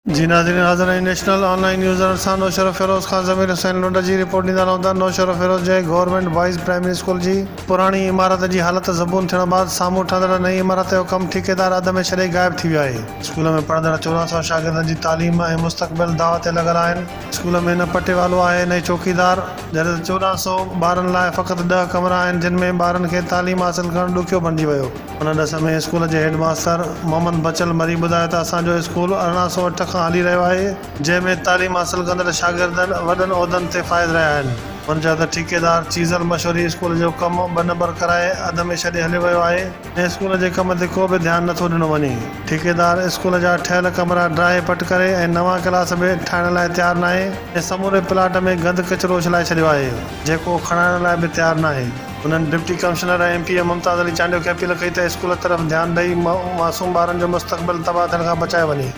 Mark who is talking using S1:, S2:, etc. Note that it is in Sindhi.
S1: جي ناظرين حاضر آهيون نيشنل آن لائين نيوز ڌرڻ سان نوشهروفيروز کان ضمير حسين لنڊ جي رپورٽ ڏيندا رهون ٿا نوشهروفيروز جي گورنمينٽ بوائز پرائمري اسڪول جي پراڻي عمارت جي حالت زبون ٿيڻ بعد سامهون ٺهندڙ نئين عمارت جو ڪم ٺيڪيدار اڌ ۾ ڇڏي غائب ٿي ويو آهي. اسڪول ۾ پڙهندڙ 14 سئو شاگردن جي تعليم ۽ مستقبل داء تي لڳل آهن اسڪول ۾ نه پٽيوالو آهي نه ئي چوڪيدار جڏهن ته 14 سئو ٻارن لاء فقط ڏهه ڪمرا آهن جن ۾ ٻارن کي تعليم حاصل ڪرڻ ڏکيو بڻجي ويو. ان ڏس ۾ اسڪول جي هيڊ ماستر محمد بچل مري ٻڌايو ته اسان جو اسڪول 1808 کان هلي رهيو آهي، جنهن ۾ تعليم حاصل ڪندڙ شاگردن وڏن عهدن تي فائز رهيا آهن. هن چيو ته ٺيڪيدار چيزل مشوري اسڪول جو ڪم ٻه نمبر ڪرائي اڌ ۾ ڇڏي هليو ويو آهي ۽ اسڪول جي ڪم تي ڪو به ڌيان نٿو ڏنو وڃي. ٺيڪيدار اسڪول جا ٺهيل ڪمرا ڊاهي پٽ ڪري ۽ نوان ڪلاس به ٺاهڻ لاء تيار ناهي ۽ سموري پلاٽ ۾ گند ڪچرو اڇلائي ڇڏيو آهي، جيڪو کڻائڻ لاء به تيار ناهي. هنن deputy commissioner ۽ M P A Mumtaz Ali Chandio کي اپيل ڪئي ته اسڪول طرف ڌيان ڏئي معصوم ٻارن جو مستقبل تباهه ٿيڻ کان بچايو وڃي.